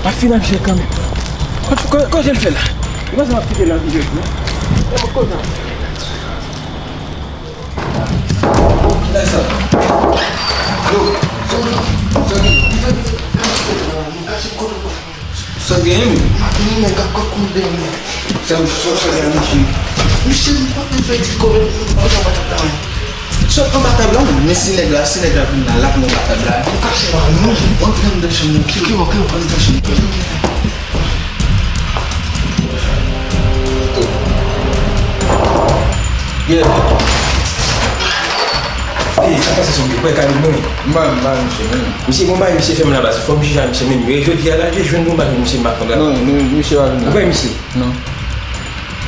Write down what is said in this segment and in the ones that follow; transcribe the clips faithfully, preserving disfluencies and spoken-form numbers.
Ap final chèk kanmenm. Kote, kote, kote l fè la? Ou panse m ap kite l la vin jwe tou? E mwen kote l? Ki nèg sa? Yo, sa gen? Sa gen? Sa gen? Sa gen? Sa gen? Sa gen? Misye, misye, m pa konn fè ti kòb, m pa konn fè ti kòb. Sot anba tab la, men si nèg la, si nèg la vin la, l ap nan anba tab la. Ou kache la, non? Antre anndan chanm nan, ki, ki, ki, antre anndan chanm nan. Yeah. Ey, sa pase sou mwen, pran kado mwen. Man, man, misye, man. Misye, bon bagay, misye fè m la baz. Fò m jije a misye menm. Jodi a la, je jwenn bon bagay, misye, m pa konn la. Non, non, misye pa vin la. Ou wè misye? Non.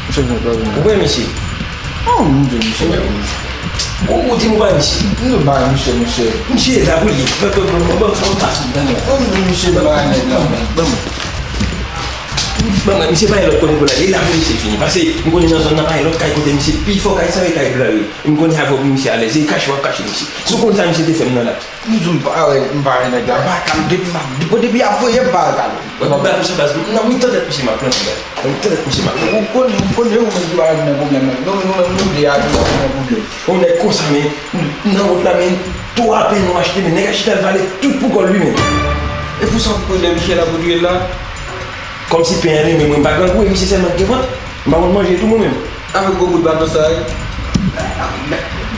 Misye vin pa vin. Ou wè misye? Non, m di misye pa vin. Ou, ou di m ou pa misye? M di pa misye, misye. Misye la pou li. Ban, ban, ban, ban, ban, ban, ban, ban, misye pa nèg la. Ban, ban. Ban, ban, misye pa gen lòt kote pou l ale. E la pou misye fini. Pase, m konnen nan zòn nan pa gen lòt kay kote misye pi fò kay sa e kay blan yo. M konnen avè w pou misye alèz. E kache w ap kache misye. Si w konn sa misye te fè m nan la. M di w m pa wè, m pa wè nèg la, m pa ka, depi m ap, depi, depi y ap voye m pa wè kado. Mwen pa bat misye baz, nan mitan tèt misye m ap plante baz. Nan mitan tèt misye m ap plante. Ou konnen, ou konnen, ou menm ki pa nan pwoblèm nan. Nou, nou menm nou de a, nou nan pwoblèm. Yon nèg konsa, men, nan wòt la, men, twa pen nou achte, men, nèg a chita l vale tout pou kò l wi, men. E pou sa ou kwè lè misye la pou touye l la? Kòmsi pen an li menm, mwen m pa grangou, e misye sèlman ki gen vant. M pa konn manje tou mwen menm. Avèk gwo bout baton sa yo.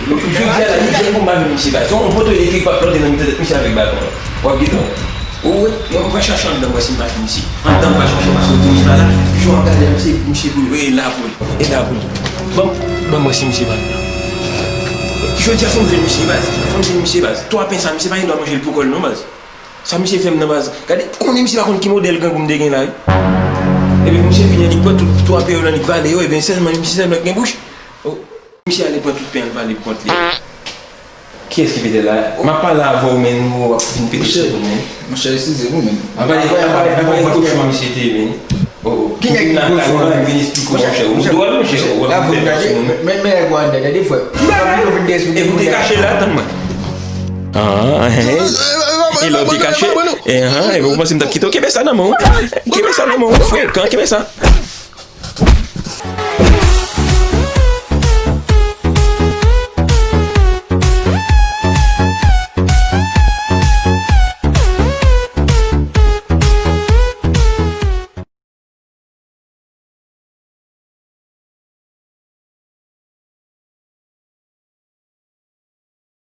Jodi a la, li jwenn pou m pa jwenn misye baz. Se yon poto elektrik m ap plante nan mitan tèt misye avèk baton an. W ap gentan wè. Ou wè, mwen, mwen pral chache anndan m wè si m pa jwenn misye. Anndan m pral chache misye, ou di misye pa la. Jou w ap gade misye, misye pou li. E la pou li. E la pou li. Ban m, ban m wè si misye pa la. Jodi a fò m jwenn misye baz. Fò m jwenn misye baz. Twa pen sa, misye pa gen dwa manje l pou kò l non baz. Sa misye fè m nan baz. Gade, konnen misye pa konn ki modèl grangou m te gen la wi. Ebyen misye vini, li pran tout twa pen yo lan, li vale yo, ebyen sèlman misye sèlman ki gen bouch. Oh, misye ale pran tout pen an, li vale pou kont li. Kiyès ki pete la? M ap pale avè w, men, ou ap vin pete sou mwen. Monchè, eskize nou, men. Apa, apa, apa, apa, kochon misye te ye, men. Oh, oh. Ki nèg ki kochon? Vin esplike w, monchè. Ou dwòl, monchè. Ou ap vin pete sou mwen. Men, men, men, gade, gade, frè. E ou te kache la, tann mwen. Ah, eh, eh. E lè w te kache? Eh, ah, eh, ou panse m t ap kite w? Kenbe sa nan men w. Kenbe sa nan men w, frekan, kenbe sa.